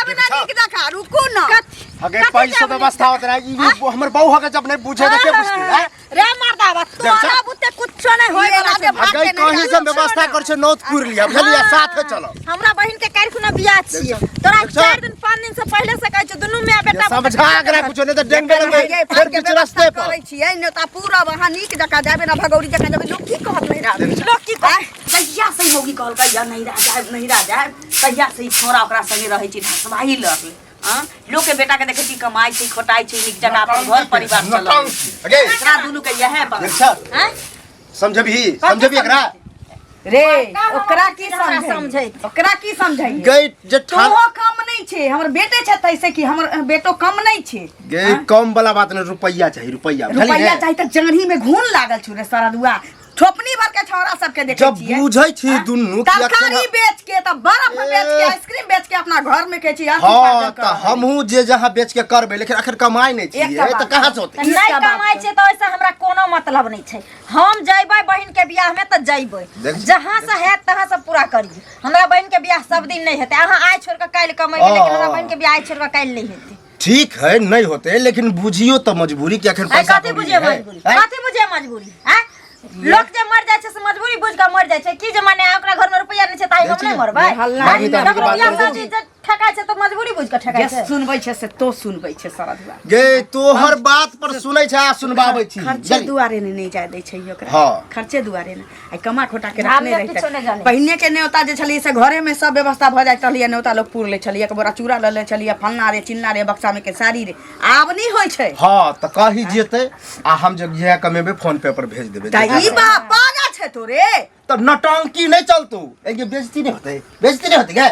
जायब ना नीक जकाँ, रुकू न। अगे पैसा व्यवस्था होत रहे, ई भी हमर बहू हके जब नहीं बुझे त के बुझते हैं? रे मर्दावा, तोरा बुते कुछो नहीं होय वाला छै। अगे कहीं से व्यवस्था कर छै, नौत पुर लिया, बुझलियै? साथे चलो। हमरा बहिन के काल्हि खुना बियाह छियै। तोरा 4 दिन 5 दिन से पहिले से कहै छियै, दुनू my बेटा समझा एकरा कुछो नहीं त डेंग डेंग फेर बीच रास्ते पर करै छियै ने त पूरा वहां नीक जकाँ जाबे ना, भगौरी जकाँ जाबे। लोक की कहत नहीं रहा? लोक की कहत? कहिया से मौगी कहलकै या नहीं रह जाए, नहीं रह जाए, तहिया से ई छोरा ओकरा संगे रहै छै, ढसबाही लड़ले। हाँ, लोक के बेटा के देखै छी कमाइ छै, खोटाइ छै, नीक जकाँ अपन घर परिवार चलबै अगे एकरा दुनू के इएह बात। देखछा? हैं? समझबही, समझबही एकरा? रे ओकरा की हमरा समझै? समझै? ओकरा की समझै? गई जे ठान तोहो कम नहीं छै, हमर बेटे छै तैसे की हमर बेटो कम नहीं छै। गे कम वाला बात नहीं, रुपैया चाहिए, रुपैया, बुझलियै रुपैया ने? चाही त जंगरी में घून लागल छु रे सरदुआ, छोपनी भर के छौड़ा सबके देखै जब छियै। बुझै छी दुनू कि अखन तरकारी बेच के त बर्फ बेच के, आइसक्रीम बेच के अपना घर में के छी। हाँ त हमहूँ जे जहाँ बेच के करबै, लेकिन अखन कमाई नहीं छियै एकटा त कहाँ से होतै? नहीं कमाइ छै त ओइसे हमरा कोनो मतलब नहीं छै। हम जइबै बहिन के बियाह में त जइबै, देख। जहाँ से हैत तहाँ से पूरा करियै। हमरा बहिन के बियाह सब दिन नहीं हेतै। अहाँ आइ छोड़ के काल्हि कमेबै, लेकिन हमरा बहिन के बियाह आइ छोड़ के काल्हि नहीं हेतै। ठीक है, नहीं होते, लेकिन बुझियो त मजबूरी कि अखन आइ पैसा कथी कौड़ी बुझिए है। मजबूरी? कथी बुझिए मजबूरी? आँय? लोक जे मर जाइ छै से मजबूरी बुझ के मर जाइ छै की? जे माने ओकरा घर में रुपैया नहीं छै ताहि हम नहीं मरबै? हल्ला मांगी तऽ ककरो बात बियाह करै शादी जे ठकाइ छै तऽ मजबूरी बुझ के ठकाइ जे छै। सुनबै छै से तो सुनबै छै सरदुआ। गे तोहर बात पर सुनै छै आ सुनबाबै छी। खर्चे जल्दी। दुआरे ने नहीं जाय दै छै ओकरा। हाँ। खर्चे दुआरे ने आइ कमा खोटा के आब रखने लोक किछो नहि रहतै। जानै। पहिने के न्योता जे छलियै से घरे में सब व्यवस्था भऽ जाइत छलियै, न्योता लोक पूर लै छलियै, एक बोरा चूड़ा लऽ लै छलियै, फलना रे चिलना रे, बक्सा में के साड़ी रे। आब नहि होइ छै। हाँ त कही जेतै आ हम जब इएह कमेबै फोन पे पर भेज देबै। तऽ ई बा पागा छै तोरे। त नटंकी नहीं चलतू, एक बेइज्जती नहीं होतै, बेइज्जती नहीं होतै गे।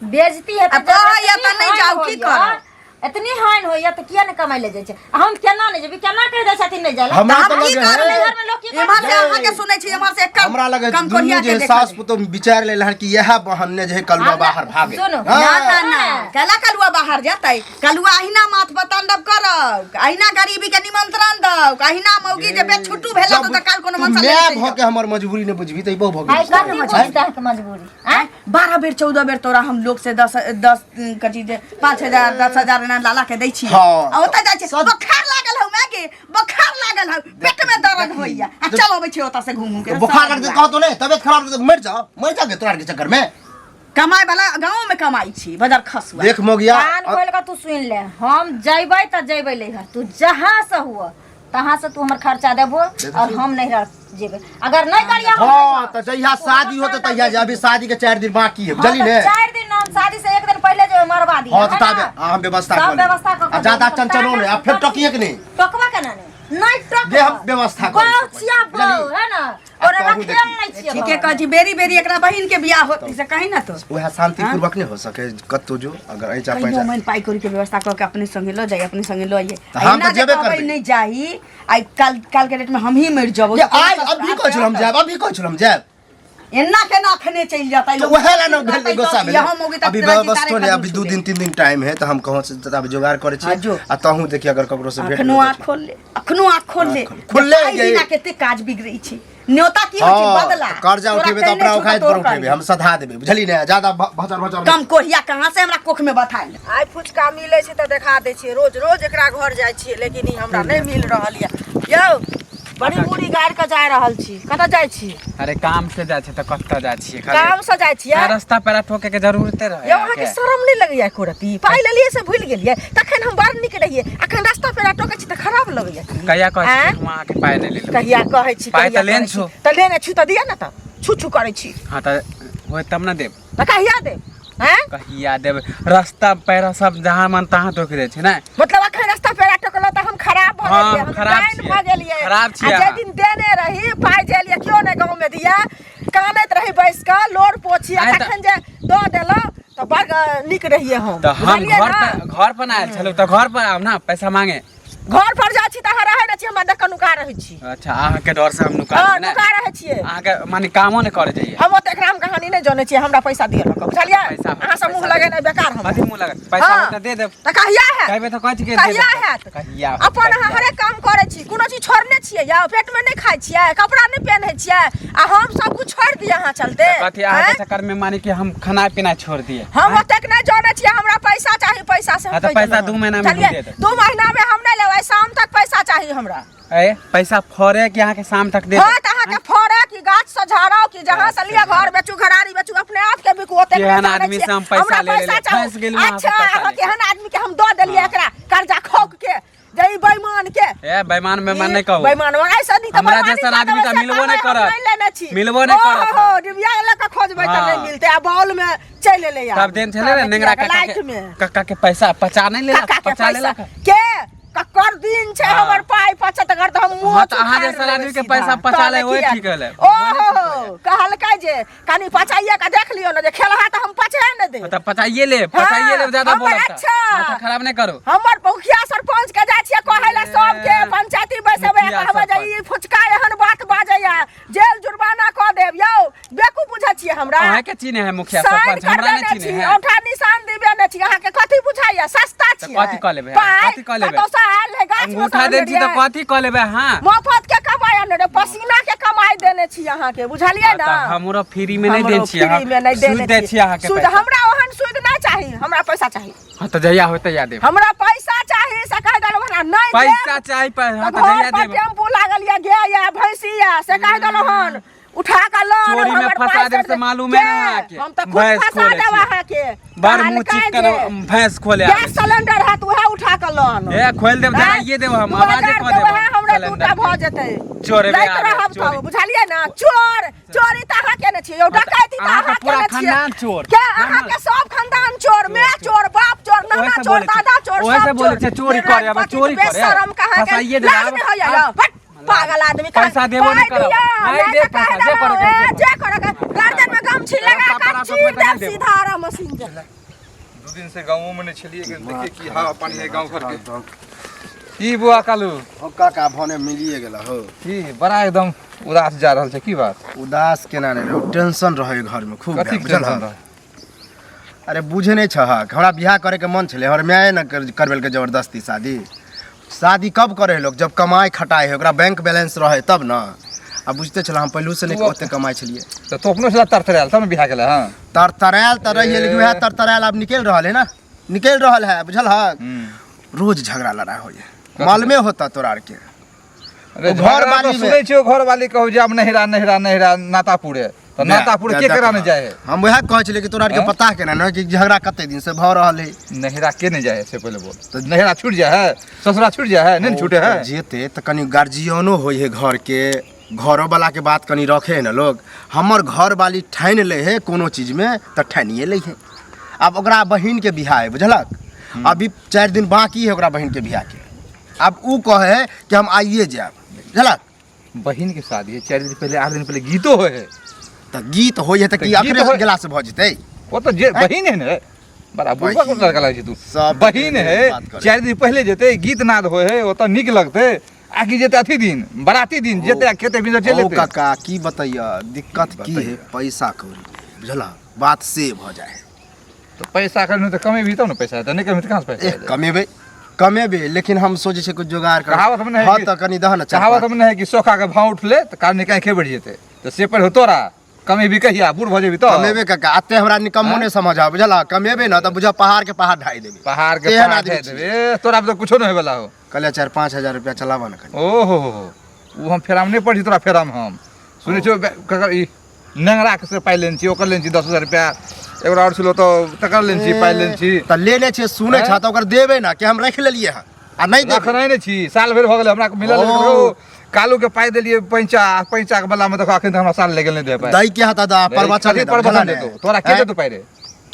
बेइज्जती हेतै। आब कहैया तऽ नहि जाउ, की करब? एतनी हानि होइया तऽ किया नहि कमाइ लए जाइ छै? आ हम केना नहि जेबै? केना कहि दै छथिन नहि जाइ लए? हमरा तऽ तऽ हम की लगे है करबै? नैहर में लोक की एम्हर से करतै? अहाँके सुनै छी, एम्हर से एकर हमरा लगे कम दुनू कोरिया के जे देखल। सास पुतोह विचार लेल हन कि इएह बहाने जे है कलुआ हमरा- बाहर भागे। सुनू। हाँ। ना ना ना, कैला कलुआ बाहर जेतै? कलुआ अहिना माथ पर तांडव करौ, अहिना गरीबी के निमंत्रण दौ, अहिना मौगी जे बेछुट्टू भेला जब तऽ काल कोनो तू मनसा माय लेने भऽ चलि के हमर मजबूरी नहि बुझबी तऽ ई बहु भऽ आइ गेल। कथी बुझतै अहाँके मजबूरी? आँय? 12 बेर 14 बेर तोरा हम लोग से 10 10 कथी जे 5000 10,000 एना लाला के दै छी। हाँ। आ ओतऽ जाइ छै, सब- बोखार लागल हौ माय के, बोखार लागल हौ, पेट में दर्द होइया, आ चल अबै छै ओतऽ से घूम घूम के। बुखार लगतै कहतो नहि, तबियत खराब लगतै मरि जाओ, मरि जाओ तोरा आरके चक्कर में। कमाय वाला गाँव में कमाई छी बजार खसुआ। देख मोगिया, कान खोल के तू सुन ले, हम जइबै तऽ जइबै नैहर, तू जहाँ से हुआ तहाँ से तू हमर खर्चा देबो और हम नैहर जेबै। अगर नहीं करिया हम हाँ तऽ जहिया शादी होते तहिया जे, अभी शादी के 4 दिन बाकी है, बुझली ने? 4 दिन हम शादी से 1 दिन पहले जेबै मरवा दी। हाँ तऽ ताबे हम व्यवस्था सब कऽ लेबै। व्यवस्था कऽ के आ ज्यादा देबै। चंचलो नहि, आ फेर टकिए के नहि। टकबा केना नहि? नहीं टकबा। जे हम व्यवस्था कऽ बाउ लेबै। छिया बाउ, बुझलियै? है ना? आ और कहू रखेल देखी। नहीं छियै ठीके बाउ। कहै छी, बेरी बेरी एकरा बहिन के बियाह होती से कही ना तो वएह शांतिपूर्वक नहीं हो सके कतौ जो अगर ऐसा कहियो पैसा मन पाई कौड़ी के व्यवस्था कऽ के अपने संगे लऽ जाई, अपने संगे लऽ आइए। तऽ हम तऽ एना जे जेबे कहबै करबै। नहि जाही, आइ काल काल के डेट में हम ही मरि जबो। ये आइ अभी कहै छलहुँ हम जायब, अभी कहै छलहुँ हम जायब। एना केना अखने चलि जेतै? तो वएह ला ना भेल गुस्सा भेलै। यहाँ मौगी तक अभी तेरा व्यवस्थो जितारे नहीं, अभी खजूर 2 दिन 3 दिन टाइम है, तो हम कहाँ से तब जुगाड़ करै हाँ, छी। जो। आ तहूँ देखी अगर ककरो से भेट अखनो भेल आँख खोल ले, अखनो आँख खोल ले। खुलले पाइ गई। बिना कते काज बिगड़ै छै। न्योता की होइ छै? हाँ, बदला। तऽ कर्जा तोरा उठेबै तऽ कयने अपना छौ औकात तोर पर उठेबै, करी। हम सधा देबै, बुझली ने? ज्यादा भचर भचर नहि। कम कोहिया कहाँ से हमरा कोख में बथाइल। आइ फुचका मिलै छै तऽ देखा दै छियै। रोज रोज एकरा घर जाइ छियै, लेकिन ई हमरा नहि मिल रहल यऽ। यौ, बड़ी मूड़ी गाड़ि कऽ जा रहल छी, कतऽ जाइ छी? अरे काम से जाइ छै तऽ कतऽ जाइ छियै खाली? काम से जाइ छियै? रास्ता पेरा ठोके के जरूरते रहै। यौ, अहाँके शरम नहि लगैया एको रत्ती? पाइ लेलियै से भूलि गेलियै? तखन हम बड़ नीक रहियै, अखन रास्ता पेरा टोकै छी तऽ खराब लगैया। कहिया कहै छी आँय? हम अहाँके पाइ नहि लेलहुँ? कहिया कहै छी? पाइ कहिया तऽ लेने कहै छी? छौ। तऽ लेने छी तऽ दिअ ने, तऽ छू छू करै छी। हाँ तऽ होय तब ने देब। तऽ कहिया देब? हैं? कहिया देब? रास्ता पैरा सब जहाँ मन तहाँ टोकि दै छै ने। मतलब अखन रास्ता पेरा टोकलो तऽ हम खराब भऽ हाँ, गेलियै? हम खराब डाइन छियै। भऽ गेलियै? खराब छियै आ जे अहाँ। दिन देने रही पाइ, जे लिए केओ नहि गाँव में दिया, कानैत रही बैस कऽ लोर पोछी, आ आइ तऽ- तखन जे दऽ देलहुँ तऽ बड़ नीक रहियै हम। तऽ हम बुझलियै घर ने? पर, घर पर आयल छलहुँ तऽ घर पर आब ने पैसा मांगे। घर पर जाइ छी तऽ अहाँ रहै नहि छी, हमरा देख कऽ नुका रहै छी। अच्छा, अहाँके डर से हम नुका हँ, देबै ने? नुका रहै छियै। अहाँके माने कामो नहि करे जाइए। हम ओतेक राम कहानी नहि जनै छियै, हमरा पैसा दिअ लऽ कऽ, बुझलियै? पैसा अहाँ सब मुँह पैसा लगेनाइ बेकार हम। कथी मुँह लगत? पैसा हाँ। होतै दे देब। तऽ कहिया हैत? कहबै तऽ कथी के दे कहिया देब? हैत? कहिया होत? अपन अहाँ कहिया? हरेक काम करै छी, कोनो चीज छोड़ने छियै? या पेटमे नहि खाइ छियै, कपड़ा नहि पहिनै छियै, आ हम सब कुछ छोड़ि दियै अहाँ चलते? तऽ कथी अहाँके आँय? चक्कर में माने कि हम खाना पीना छोड़ दिए? हम ओतेक नहि जानै छियै, हमरा पैसा चाही, पैसा से हम हाँ, तऽ कहि पैसा देलहुँ। 2 महीना में हम चलिए, दे देब। 2 महीना में हम नहि लेबै, शाम तक पैसा चाही हमरा। ए पैसा फड़े कि अहाँके शाम तक दे हाँ, देब? तऽ अहाँके फड़े कि गाछ से झाड़ो कि जहाँ से लिअ, घर बेचू, घरारी बेचू, अपने आप के बिकू, ओतेक केहन नहि जानै आदमी छियै। से हम पैसा हमरा ले लेलियै, पैसा चाही। फँसि गेलहुँ अहाँसँ अच्छा, पैसा अहाँ लेके। केहन आदमी के हम दऽ देलियै एकरा कर्जा खोक के, जे ई बेईमान के। ए बेईमान बेईमान नहि कहू। बेईमान ऐसे नहीं तऽ हमरा बेईमानी जैसन कऽ आदमी देबै तऽ से मिलबो नहि कहबै, हम करत। नहि लेने छी। मिलबो नहि करत। ओहो, डिबिया लऽ कऽ खोजबै तऽ नहि मिलतै, आ बॉल में चलि एलै आब। तब दिन छलै ने नेंगरा काका लाइट के में। काका के पैसा पचा नहि लेलक? काका के पचा पैसा लेलक। के ककर दिन छै? हाँ। हमर पाइ पचत अगर तऽ हम मुँह हाँ, तऽ अहाँ जैसन आदमी के पैसा पचा ले, ओहे ठीक होलै। ओहो, कहलकै जे कनि पचाइए के देख लियौ ने, जे खेलहा तऽ हम पचे नहि देब। तऽ पचाइए ले, पचाइए ले, ज्यादा हमर बोलब तऽ अच्छा। माथा खराब नहि करू। हमर मुखिया सरपंच के जाइ छियै कहै लए, सबके पंचायती बैसेबै, मुखिया कहबै जे सरपंच। ई फुचका एहन बात बाजैया, जेल जुर्माना कऽ देब। यौ, बेकूफ बुझै छियै हमरा? अहाँके चिन्हे है मुखिया साइन सरपंच? हमरा करबे नहि नहि चिन्हे छी, है। औंठा निशान दिबे नहि छी। अहाँके कथी बुझाइया, सस्ता तऽ छियै? कथी कऽ लेबै? पाइ कथी कऽ लेबै? कतौसँ आयल रहै, गाछ में अंगूठा सँ देने छी तऽ आनलियै। कथी कऽ लेबै अहाँ? मोफत के कमाइ आनने रहे, पसीना के कमाइ देने छी अहाँके, बुझलियै ने? तऽ हमरो फ्री में नहि हमरो दै छियै। फ्री में नहि सूद देने दै छियै अहाँके सूद पैसा। हमरा ओहन सूद नहि चाही, हमरा पैसा चाही। हाँ, तऽ जहिया होतै तहिया देब। हमरा पैसा चाही से कहि देलहुँ हन, आ नहि पैसा देब चाही हाँ, तऽ तऽ जहिया घर पर देब। टेम्पू लागल यऽ, गाय यऽ, भैंसी यऽ, से कहि देलहुँ हन, उठा कऽ लऽ आनब, चोरी में हमर फंसा पाइ देब सड़ से मालूम है के? ना अहाँके। हम तऽ खुद भैंस फंसा खोलै देब छियै। अहाँके। बड़ मुँह कहलकै चिक्कन जे भैंस खोले आबै गैस सिलेंडर हैत, उएह उठा कऽ लऽ आनब। ए खोलि देब, जराइए देब हम, आवाजे 2000 कऽ के देब उएह हम हमरा सिलेंडर दूटा के। भऽ जेतै। चोरेबे लैत आबै, रहब चोरी। तऽ बुझलियै ने, चोर चोरी तऽ अहाँ केने छियै यौ, डकैती तऽ अहाँके अहाँ पूरा केने छियै। खानदान चोर। के अहाँके सब खानदान चोर, माय चोर, बाप चोर, नाना ओहे से चोर, बोलै छै। दादा चोर, ओहे सब से बोलै चोर। छै, चोरी करे, आब राजपति चोरी करे। बेशरम कहाँ के फंसाइए देबै लाज आब। नहि होइया आब। यौ, हट, पागल आदमी कहाँ। पैसा देबो नहि पाइ करब। दिअ, नहि नहि देब तऽ पैसा, कहि जे देलहुँ, करके ए, से जे करके गर्दन में गमछी लगा रास्ता कऽ पर चीर आसब देब नहि देब। सीधा आरा मशीन जे। 2 दिन से गाँवों में नहीं छलिए, देखिए की हवा पानी है गाँव घर के। की बुआ कालू? हो काका, भने मिलिए गेल हो। की बड़ा एकदम उदास जा रहल छै, की बात? उदास केना नहि रहू, टेंशन रहै घरमे खूब। कथी बुझल टेंशन हँ? रहै? अरे बुझे नहि छहक, हमरा बियाह करैके मन छलै, हमर माय ने करबेलकै जबरदस्ती शादी। शादी कब करे है लोग? जब कमाइ खटाइ है, ओकरा बैंक बैलेंस रहे तब ने। आ बुझते छल, हम पहिलू से नहि ओते कमाइ छलियै। तऽ तू अपनो छला तरतरायल तब ने बियाह केला? हँ। तरतरायल तऽ रहियै, लेकिन वएह तरतरायल आब निकलि रहल है ने, निकलि रहल है, बुझल हक? रोज झगड़ा लड़ाइ होइए, मालूमे होता तोरा आरके। अरे ओ घर घरवाली वाली में- सुनै छियो, घर वाली कहू जे आब नहिरा नहिरा नहिरा नाता पूरे तऽ नाता पूरे के करा नहि जाइ है? हम वएह कहै छलियै कि तोरा आरके आँय? पता केना ने कि झगड़ा कते दिन से भऽ रहल है। नहिरा के नहि जाइ है से पहिले बोल। तऽ नहिरा छूट जाइ है, ससुरा छूट जाइ है? नहि ने छूटे है। ओ जेते तऽ कनि गार्जियनो होइ है घर के, घरो वाला के बात कनि रखे है ने लोग। हमर घर वाली ठानि लै है कोनो चीज में तऽ ठानिए लै है। आब ओकरा बहिन के बियाह है, बुझलक? अभी 4 दिन बाकी है ओकरा बहिन के बियाह के। आब उ कहे है कि हम आइए जायब, बुझलक? बहिन के शादी है, 4 दिन पहले, 8 दिन पहले गीतो होय है। तऽ गीत होइ है तऽ तऽ की गीत अखने होइ- गेला से भऽ जेतै? ओ तऽ जे बहिन है ने, बड़ा बुढ़बा बहिन। लड़का लगै छै तू। सब बहिन है, बात करै। 4 दिन पहले जेतै, गीत नाद होय है, ओतऽ नीक लगतै। आकि जेतै अथी दिन, बराती दिन जेतै आ खेतै बिना चलि ओ जेतै। काका, की बतैया, दिक्कत की है, पैसा कौड़ी, बुझल? बात से भऽ जाइ है। तऽ पैसा कभी तऽ कमेबही तब ने पैसा हेतै, नहि कमेबही तऽ कहाँ से पैसा एह हेतै? कमेबै, कमेबै, लेकिन हम सोचै छियै कुछ जोगाड़ कर। कहावत में नहीं हँ कि- तऽ कनि दह ने चारि कहावत पाँच। में नहीं है कि सोखा के भाव उठले तऽ कार निकाय बढ़ि जेतै, तऽ से पर हो तोरा कमेबी कहिया, बूढ़ भऽ जेबी तऽ? कमेबै काका, अते हमरा निकम्मो नहि समझ आबै, बुझल? कमेबै ने तऽ बुझ पहाड़ के पहाड़ ढाई देबै। पहाड़ के तेहन पहाड़ आदमी ढाइ छी। देबै, तोरा पर तऽ कुछो नहि होयवला हो। कहलियै 4-5 हजार रुपया चलाबऽ ने कनि। ओ हो हो हो, ओ हम फेरामे नहि पड़ै छी, तोरा फेरामे हम सुनै छियौ। ककर ई नेंगरा के से पाइ लेने छी, ओकर लेने छी 10,000 रुपया, एगो आओर छलो तऽ तकर लेने छी, पाइ लेने छी। तऽ लेने छियै, सुनै आँय? छह तऽ ओकर देबै ने कि हम राखि लेलियै हँ आ नहि देबै? रखने नहि छी, साल भरि भऽ गेलै हमरा मिलल। ओ। ओ कालू के पाइ देलियै पैंचा, पैंचा के बदला में देखो अखन तक हमरा साल लागि गेल नहि दे पाइ। दै के हता दा परवचन कथी नहि दे, प्रवचन बुझल ने? देतौ? तोरा के आँय? देतौ पाइ रे?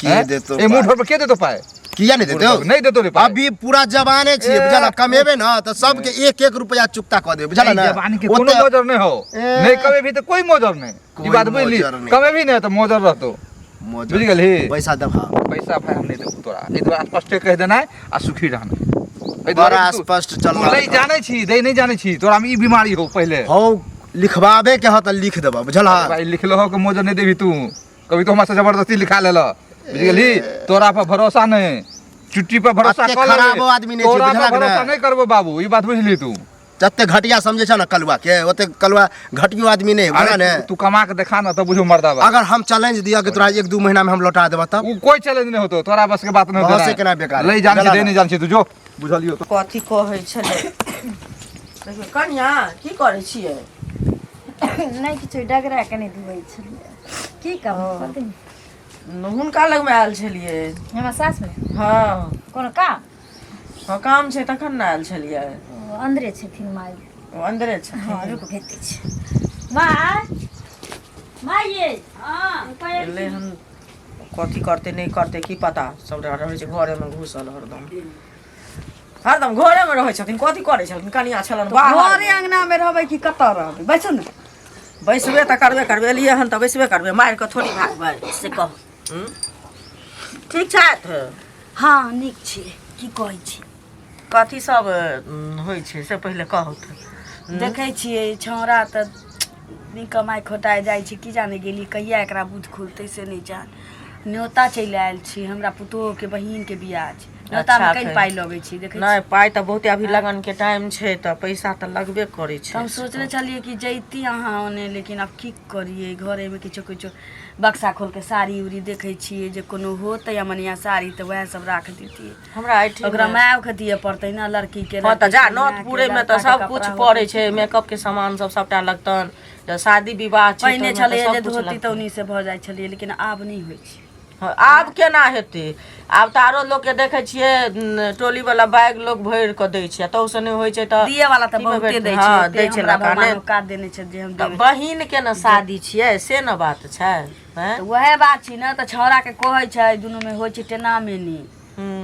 के आँय? देतौ ए मुँह पाइ? ठोर पर के देतौ पाइ? किया नहि देतौ? नहि देतौ रे पाइ। अभी पूरा जवाने छियै, ए, बुझल? कमेबै ने तऽ सबके एक एक रुपया चुकता कऽ देबै, बुझल ने? एहि जवानी के कोनो ओते- मोजर नहि हो। ए। नहि कमेबही तऽ कोई मोजर नहि, ई कोई बात बुझली? मोजर नहि। कमेबही नहि तऽ मोजर रहतौ। मोजर। बुझि गेलही? पैसा देबहा। पैसा भाई हम नहि देबौ तोरा, एहि दुआरे स्पष्टे कहि देनाइ आ सुखी रहना। एहि दुआरे बड़ा तू- स्पष्ट चल तू नहीं जानै छी दे नहीं जानै छी तोरा में ई बीमारी हो पहले हौ लिखवाबे के ह त लिख देबा बुझल अरे भाई लिखलो हो के मोजर नहीं देबी तू कभी तो हमरा से जबरदस्ती लिखा लेला बुझ गेली तोरा पर भरोसा नहीं चुट्टी पर भरोसा अते कर लेबे। खराबो आदमी नहीं छै, तोरा पर बुझलक ने? भरोसा नहीं करबो बाबू ई बात बुझली तू जते घटिया समझे छ न कलुआ के ओते कलुआ घटियो आदमी नहीं बुझल अरे ने तू कमा के देखा ना तब बुझो मर्दा बा अगर हम चैलेंज दिया कि तोरा एक दू महीना में हम लौटा देबा तब उ कोई चैलेंज नहीं होतो तोरा बस के बात नहीं बहसे केना बेकार है। ले जान छी बुझला दे ना? नहीं जान छी तू जो बुझलियो तो कथी कहै छलै देखियौ कनिया की करै छियै नहि किछु डगरा कनि धोइ छलियै की कहू कथी? हुनका लगमे आयल छलियै हमर सासमे हँ कोनो काम हँ काम छै तखन ने आयल छलियै ओ अन्दरे छथिन माय ओ अन्दरे छथिन हँ रुक भेजै छी माय माय ये हँ एलै हन कथी करतै नहि करतै की पता सबटा रहै छै घरेमे घुसल हरदम हरदम घरेमे रहै छथिन कथी करै छथिन कनिया छलन बाहर घरे अंगना में रहबै कि कतऽ रहबै बैसू ने बैसबे तऽ करबे करबै एलियै हन तऽ बैसबे करबै मारि कऽ थोड़ी भागबै से कहू हूँ? ठीक छथि हँ नीक छी की कहै छी कथी सब होइ छै से पहिले कहू तऽ देखै छियै छौड़ा तऽ नहि कमाइ खोटाइ जाइ छै की जाने गेली कहिया एकरा बुध खुलतै से नहि जान न्योता चलि आयल छी हमरा पुतोहुके बहिनके बियाह छै न्योतामे अच्छा, कनि फेर। पाइ लगै छै देखै नहि पाइ तऽ बहुते अभी लगनके टाइम छै तऽ पैसा तऽ लगबे करै तऽ छै हम सोचने छलियै कि जैती अहाँ ओने लेकिन आब की करियै घरेमे किछो किछो बक्सा खोलके साड़ी उड़ी देखै छियै जे कोनो होतै अमनिया साड़ी तऽ वएह सब राख दितियै हमरा एहिठाम ओकरा मायके दिअ पड़तै ने लड़कीके हँ तऽ जा लड़कीके, नोत मायके, पूरैमे तऽ लड़काके सब कपड़ा कुछ होतै। पड़ै छै मेकअपके सामान सब सबटा लगतनि तऽ शादी विवाह छै पहिने तऽ ओहिमे छलैए तऽ जे सब कुछ धोती लगतनि। तौनी से भऽ जाइ छलियै लेकिन आब नहि होइ छै हँ, आब केना हेतै आब तऽ आरो लोकके देखै छियै टोली वाला बैग लोक भरि कऽ दै छै आ तहूसँ नहि होइ छै तऽ दिए वाला तऽ की मे बहुते भेट- दै छै हँ, ओते दै छै हमरा लड़का, भगवान नहि। औकात देने छै जे हम तऽ देबै बहिन के ने शादी छियै से ने बात छै हैं? तऽ उएह बात छै ने तऽ छौड़ाके कहै छै दुनूमे होइ छै टेना मेनी हूँ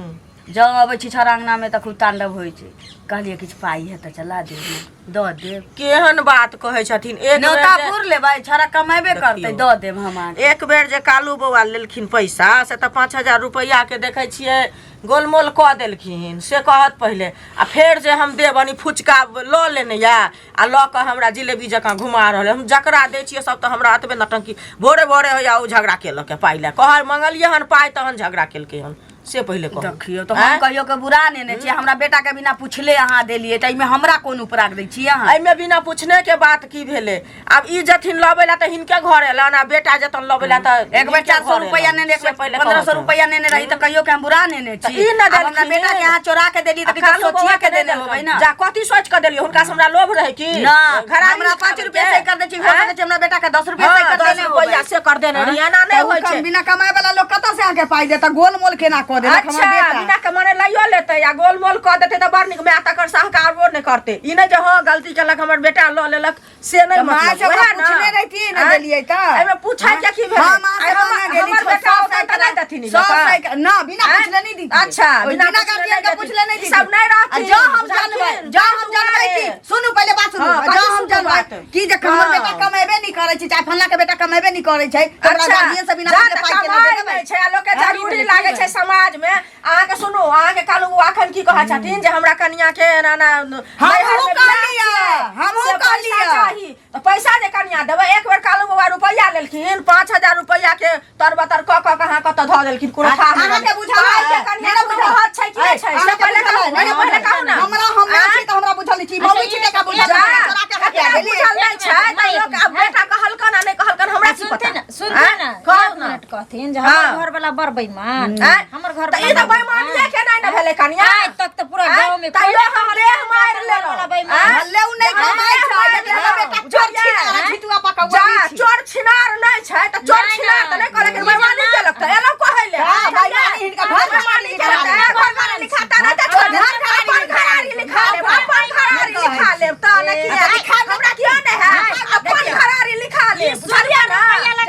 जँ अबै छी छौड़ा अङ्गनामे तऽ खूब ताण्डव होइ छै कहलियै किछु पाइ है तऽ चला देब दऽ देब केहन बात कहै छथिन एक बेर न्योता जे- पुर लेबै छौड़ा कमेबे करतै देखियौ। दऽ देब हम अहाँके एक बेर जे कालू बौआ लेलखिन पैसा से तऽ 5000 रुपैआ के देखै छियै गोलमोल कऽ देलखिन से कहत पहिले आ फेर जे हम देबनि फुचका लऽ लेने यए आ लऽ कऽ हमरा जिलेबी जकाँ घुमा रहल हम जकरा दै छियै सब तऽ हमरा एतबे नटंकी भोरे भोरे होइया ओ झगड़ा केलक पाइ लए कहल मंगलियै हन पाइ तहन झगड़ा केलकै हन से पहिले कहू देखियौ तऽ हम कहियो के बुरा नेने छियै हमरा बेटा के बिना पुछले अहाँ देलियै तऽ एहिमे हमरा कोन उपराग दै छियै अहाँ एहिमे बिना पूछने के बात की भेलै आब ई जथिन लबै ला तऽ हिनके घर एलन आ बेटा जतन लबै ला तऽ एक बेर हिनके 400 घर रुपया एलन। नेने एक से बेर पहिले 1500 कहू। रुपया नेने रही तऽ कहियो के हम बुरा नेने तऽ छी ई न आब हमरा देलखिन। बेटा के अहाँ चोरा के देलियै आ तऽ किछु कालू सोचिए बौआ के नहि देने होबै देलकनि। ना जा कथी सोचि कऽ देलियै हुनका से हमरा लोभ रहै की ना घरारी हमरा 5 रुपया से कर दै छी हो आँय? सकै छै हमरा बेटा के 10 रुपया हँ, से कर 10 देने होबै रुपैआ से कर देने रही एना नहि तऽ उ होइ कम छै बिना कमाए वाला लोग कतऽ से अहाँके पाइ देता गोल मोल केना कऽ देलक हमर अच्छा बेटा बिना कमाने लाइयो लेतै आ गोल मोल कऽ देतै तऽ बड़ नीक माय तकर सहकारबो नहि करतै ई नहि जे हँ गलती केलक हमर बेटा लऽ लेलक से नहि तऽ माय मतलब से ओकरा वएह ने। पूछने रहितियै ने आँय? देलियै तऽ। एहिमे पूछै के की भेलै हम अहाँ से आइ मांगे हमर गेली, हमर छौ बेटा सौ ओतऽ तऽ नहि देथिन ई सौ लोक। सौ ना बिना आँय? पूछले नहीं दीतियै। अच्छा, ओहि बिना बिना पूछले गार्जियन नहि के पूछले नहीं देथिन। ई दीतियै। सब नहि आ रहथिन, जँ हम जानबै बुझलखिन? जँ हम जानबै कि सुनू पहिले बात सुनू हँ, जँ कथी हम सुनू जानबै बात? कि जे हमर हँ। बेटा कमेबे नहीं करै छै चाहे फल्लाँ के बेटा कमेबे नहीं करै छै तऽ ओकरा अच्छा, गार्जियन से बिना जा पूछले तऽ पाइ केना कमाइ देबै नहि छै आ लोकके हँ, जरूरी लागै छै समाजमे अहाँके सुनू अहाँके कालू बुआ अखन की कहै छथिन जे हमरा कनिया के एना एना नैहर मे बियाह कहलियै, छियै, हमहूँ से पैसा कहलियै। चाही तऽ पैसा जे कनिया देबै एक बेर कालू बौआ रुपैआ लेलखिन 5000 रुपैआ के तर बतर कऽ कऽ के अहाँ कतऽ धऽ देलखिन कोनो थाह नहि अहाँके रहलै। बुझल पाइ के है? कनिया नहि कोनो बुझल। महत छै कि नहि छै से अहाँके पहिले बुझल कहू है? नहि पहिले कहू ने हमरा हम माय छी तऽ हमरा बुझल नहि छी मम्मी छी तऽ एकरा बुझल जा, नहि छी, चोरा के हटिया एकरा गेलियै। बुझल नहि छै तऽ लोक आब बेटा कहलकन आ नहि कहलकन हमरा की सुनते पता ना सुनते ना कहू एक ना मिनट कहथिन जे हाँ। हमर घर वाला बड़ बेईमान आँय? हमर घर तऽ ई तऽ बेईमानिये के नहि ने भेलै कनिया आइ तक तऽ पूरा आँय? गाँव में कोई तैयो हम देह मारि घर वाला लेलहुँ बेईमान। आँय? भले उ नहि कमाइ छै लेकिन हमर बेटा चोर छिनार आ झिटुआ पकौआ जा नहि छी। चोर छिनार नहि छै तऽ चोर नहि, छिनार तऽ नहि कहलक नहि। बेईमानी केलक तऽ एलहुँ कहै ले हाँ, बेईमानी हिनका घर बेईमानी केलक तऽ ए, घर वाला लिखाता नहि तऽ छोड़ घर अपन घरारी लिखा लेब अपन घरारी लिखा लेब तऽ नहि किया हमरा किया नहि है अपन घरारी लिखा लेब बुझलियै ने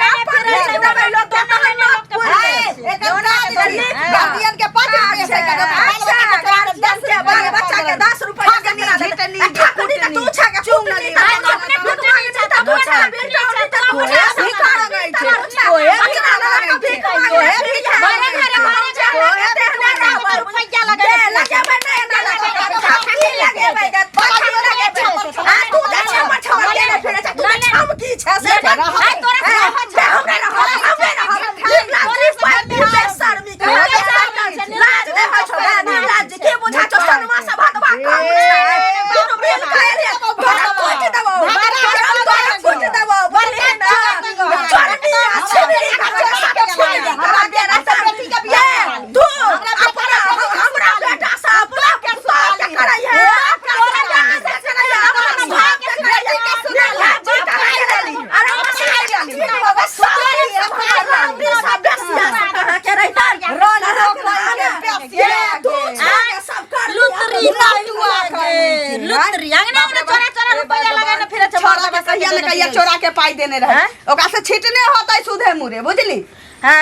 अपन लिख देबै लोक के तहन नोत पुरि हाय, एकर काज छी। गार्जियन के 5 रुपया से अच्छा, बाल बच्चा के चोरा के गार्जियन के बाल बच्चा के 10 रुपया ठगनी, झिटनी, ठकुरी तऽ तू छा के चुंगली, कुटनी तऽ अपने कुटनी तऽ तू छा बेटा तऽ तू छा तोहे भीख मांगै छै, तोहे भीख मांगै छै, तोहे भीख मांगै छै, तोहे भीख मांगै छै। एने ओने चोरा चोरा रुपैया लगा ने फिरे छै छोरा के कहिया ने कहिया चोरा के पाई देने रहे ओकरा से छीटने होतै सुधे मुरे बुझली। है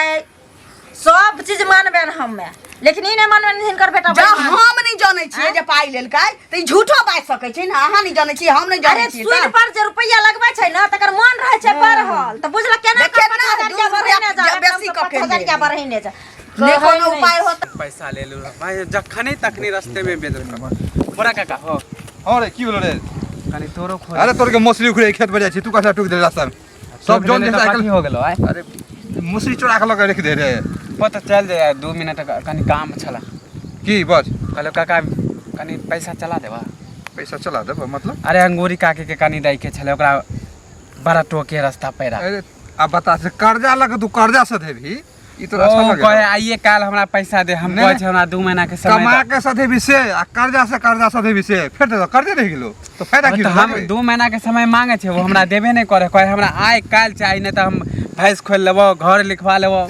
सब चीज मानबे न हमे, लेकिन ई नहि मानबे न हिनकर बेटा जा बेईमान। हम नहीं जानै छियै जे पाई लेलकै त ई झूठो बाजि सकै छै ने, अहाँ नहीं जानै छियै, हम नहीं जानै अरे छियै। सूद पर जे रुपैया लगबै छै ने तकर मन रहै छै बढ़ल, तऽ बुझल केना देखिए कऽ ना, 5000 दू बढ़ेने रुपैया जा, बेसी कऽ के 5000 ले। बढ़ेने जा। नहि कहै कोनो नहि। उपाय होतै। पैसा ले लू भाई, जखने तखने रास्ते में बेच बड़ा काका हो। हँ रे, की भेलो रे? कनी तोरो खोज। अरे तोर के मौसरी उखड़े खेत पर जाइ छी, तू कथा टूक दे रास्ता में सब जौन जे जे कथी हो गेलो आय? अरे मौसरी चोरा के लऽ के रख दे रे। पता चल जाए 2 मिनट कनी काम छला। की बस? कहलो काका कनी पैसा चला देबा। पैसा चला देबा मतलब? अरे अंगूरी काकी के कनी दै के छले, ओकरा बड़ा टोके रास्ता पैरा। अरे अब बता से कर्जा लऽ के तू कर्जा से देबही, ई तोरा अच्छा ओ लगे? कहे आइए काल हमरा पैसा दे, हम नहि, कहै छै हमरा 2 महीना के समय कमा दे। के सधेबी से आ कर्जा से कर्जा सधेबी से फेर तऽ कर्जे रहि गेलो, तऽ फायदा की तऽ भेलो? हम 2 महीना के समय मांगे छै, वो हमरा देबे नहि करे, कहे हमरा आइ काल्हि चाही, नहि तऽ हम भैंस खोलि लेबो, घर लिखवा लेबो,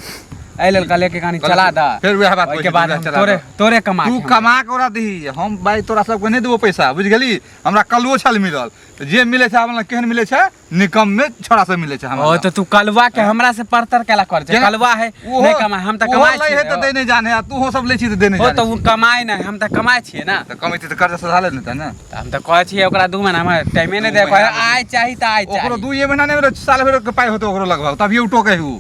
एहि लेल कहलियै कि कनी चला दऽ। फेर वएह बात ओहिके कहै छी, बाद तू हम चला तोरे दऽ। तोरे कमा तू के हम कमा के ओकरा दही, हम भाई तोरा सबके नहि देबो पैसा, बुझि गेली? हमरा कलुओ छल मिलल, जे मिलै छै हमरा केहन मिलै छै, निकम में छोड़ा से मिलै छै हमरा। ओ तऽ तू कलुआ के हमरा से परतर केला कर छै, केना? कलुआ है ओहो- नहि कमाय, हम तऽ ओहो कमाइ लै है छियै। तऽ दै नहि जाने, आ तूहो सब लै छी तऽ दै नहि ओ जाने। तऽ ओ कमाय नहि, हम तऽ कमाइ छियै ने। तऽ कमेतै तऽ कर्जा सधा ले ने ने। तऽ हम तऽ कहै छियै ओकरा 2 महीना हमरा टाइमे नहि दू दे, कहै महीना आइ चाही तऽ आइ ओकरो चाही। 2 महीना नहि भेलै, साल भरि के पाइ होतै ओकरो लगभग, तभिए उ टोकै हु।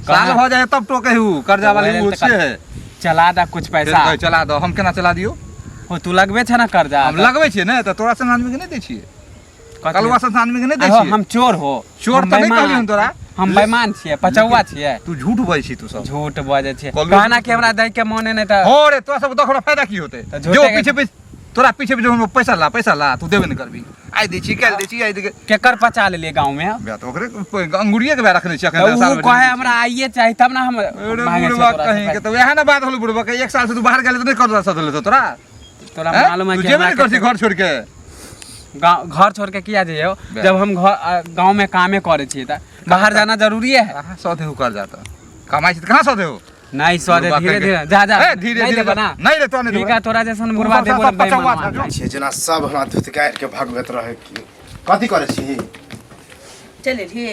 साल कहाँ? भऽ जाइ तब टोकै हु, कर्जा तऽ वाली ओहि उ लेल तऽ से है। चला दऽ कुछ फेर पैसा। कहै चला दऽ, हम केना चला दियौ? ओ तू लगबे छै ने कर्जा। हम लगबै छियै ने तऽ तोरा सन आदमी के नहि दै छियै, कथी? कलुआ सन आदमी के नहि दै आहो, छियै। हम चोर हो? चोर हम तऽ नहि बेईमान। कहलियौ हन तोरा। हम बेईमान छियै, पचौआ छियै। तू झूठ बजै छी तू सब। झूठ बजै छियै। कलुआ कहना कि हमरा दै के मोने नहि तऽ हो रे, तोरा सब देखो फायदा की होतै? तऽ झूठे जो के- पीछे पीछे तोरा पीछे पीछे हम पैसा ला पैसा ला, तू देबे नहि करबी, आइ दै छी काल्हि दै छी, आइ दै केकर पचा लेलियै गाँव में? बे तऽ ओकरे अंगुरिये के बे रखने छी अखन तऽ साल उ भरि कहे नहि दै हमरा आइए चाही तब ने हम छी। अरे मांगे छियै बुढ़बा तोरा से कहीं के पैसा। तऽ वएह ने बात होल बुढ़बा के, 1 साल से तू बाहर गेल तऽ नहि कर्जा सधल हेतौ तोरा। तोरा हैं? मालूम है तू कि जेबे हमरा नहि करै छी घर छोड़ि के। गाँव घर छोड़ के किया जइयो बे। जब हम घर गाँव में कामे करे छियै तऽ बाहर जाना जरूरी है। कहाँ सधे हो कर्जा तऽ कमाइ छी तऽ कहाँ सधे हो? नहीं सधे, बुढ़बा धीरे कहीं के- धीरे जा जा। ए, धीरे नहीं धीरे देबो ना। नहीं रे, तोरा नहीं ठीक देबो। है, तोरा जैसन तू बुढ़वा सब देबो सब रे, पचौआ बेईमान। छौ। छियै जेना सब हमरा धुतकारि के भगवत रहै की कथी करै छी? चलि एलही?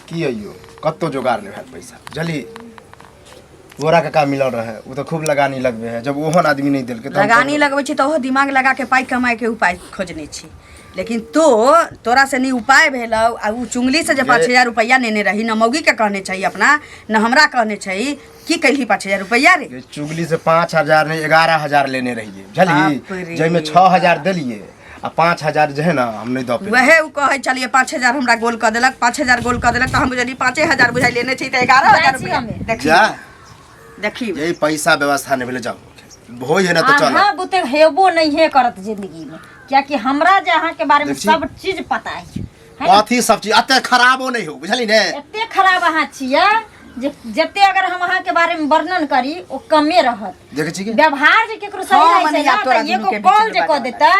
की अइयो कतौ जोगाड़ नहि भेल पैसा, बुझली? गोरा काका मिलल रहे, ओ तऽ खूब लगानी लगबे है, जब ओहन आदमी नहि देलकै तऽ हम लगानी ककरो- लगबै छी तऽ ओहो दिमाग लगा के पाइ कमाइ के उपाय खोजने छी, लेकिन तो तोरा से नहीं उपाय भेलौ। आ उ चुंगली से जे 5000 रुपैआ नेने रही, न मौगी के कहने छै अपना, न हमरा कहने छै, की कैलही 5000 रुपैआ रे? ये चुगली से 5000 नहीं 11000 लेने रहिए, बुझली? बाप रे। जाहिमे 6000 देलिए आ 5000 जे है ना हम नहीं दऽ पेलियै। वएह उ कहै छलियै 5000 हमरा गोल कऽ देलक, 5000 गोल कऽ देलक, तऽ हम बुझलियै 5000 बुझाइ लेने छी तऽ 11000 जाइ छी रुपैआ। हमे। देखी जा देखी यही पैसा व्यवस्था नहीं भेलै, जाओ होय है ना तऽ चल। अहाँ बुते हेबो नहीं करत जिंदगी में, कियाकि हमरा जे अहाँ के बारे में देखी। सब चीज पता है, है ना? कथी सब चीज एते खराबो नहीं हो, बुझली ने? एते खराब अहाँ छियै जे जते अगर हम अहाँ के बारे में वर्णन करी ओ कमे रहत। देखै छी कि व्यवहार जे केकरो सही हाँ, रहै मने छै ना आब तोरा तऽ दुनू एगो के बीच कॉल में जे कऽ बाजऽ देतै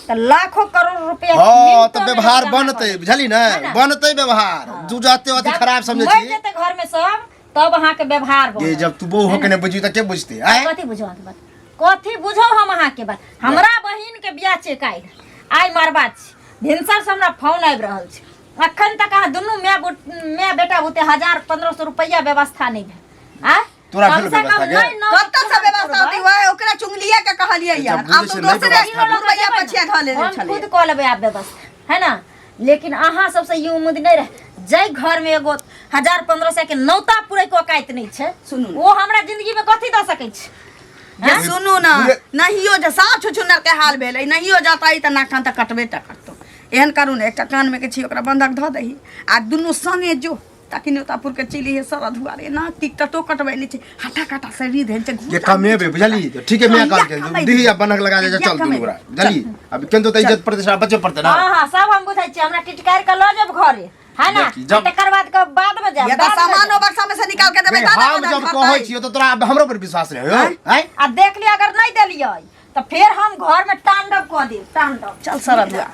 तऽ लाखों करोड़ रुपया हाँ मिनटो तऽ में व्यवहार जमा कऽ बनतै, देतै। बुझली ने? है ना? बनतै व्यवहार, तू जते अथी जब खराब समझै मरि छी जेतै घर में सब तब अहाँ के व्यवहार ये बनत। जब तू बहू होके नहीं बुझी तऽ के बुझतै? आँय? कथी बुझो अहाँके बात, कथी बुझो हम अहाँके बात? हमरा बहिन के बियाह छै काल्हि, आइ मरबा छी, भिनसर से हमरा फोन आबि रहल छै, अखन तक अहाँ दुनू माय बेटा बुते 1000-1500 रुपैआ व्यवस्था नहि भेल। आँय? तोरा कम भेल से कम व्यवस्था गे? नहि नौ कतऽ से व्यवस्था होतै? वएह ओकरा चुंगलिया के कहलियै जब यार, बुझै आब छै तऽ नहि दोसरे व्यवस्था भेल। रुपैआ पछिया धऽ लेने हम छलै। खुद कऽ लेबै आब व्यवस्था, है ना? लेकिन अहाँ सबसँ ई उम्मीद नहि रहै, जाहि घर में एगो 1000-1500 के नौता पूरे के औकात नहि छै, सुनू ने। ओ हमरा जिंदगी में कथी दऽ सकै छै? जे सुनू ने, नहियो जे साफ छुछुनर के हाल भेलै, नहियो जतै तऽ नाक कान तऽ कटबे टा करतौ। एहन करू ने, एकटा कान में के छी ओकरा बंधक धऽ दही आ दुनू संगे जो, ताकि न्योतापुर के चलि हे सरधुआ रे ना टिकटो कटबै नहि छै, हटा काटा शरीर भेल छै, ये कमेबे, बुझली? तऽ ठीके मैं कहिया कहल के कमेबै? दीही आ बन्हक लगा दे, कहिया चल दुनू कमेबै? गोरा, बुझली? अब केन तो इज्जत प्रतिष्ठा बचे पड़ते ना। हाँ हाँ सब हम बुझै छियै, हमरा टिटकार के लऽ जायब घरे, है ना? देखी, जब- तकर बाद के बाद में जायब, ये तऽ बाद में सामानो जायब। बक्सा में से निकाल के देबै बे, तब ने हम बंधक जब भरतै। कहै छियौ तऽ तोरा हमरो पर विश्वास नहि हो? आँय? आ देख लिअ, अगर नहि देलियै तऽ फेर हम घर में तांडव कऽ देब, तांडव। चल सरधुआ।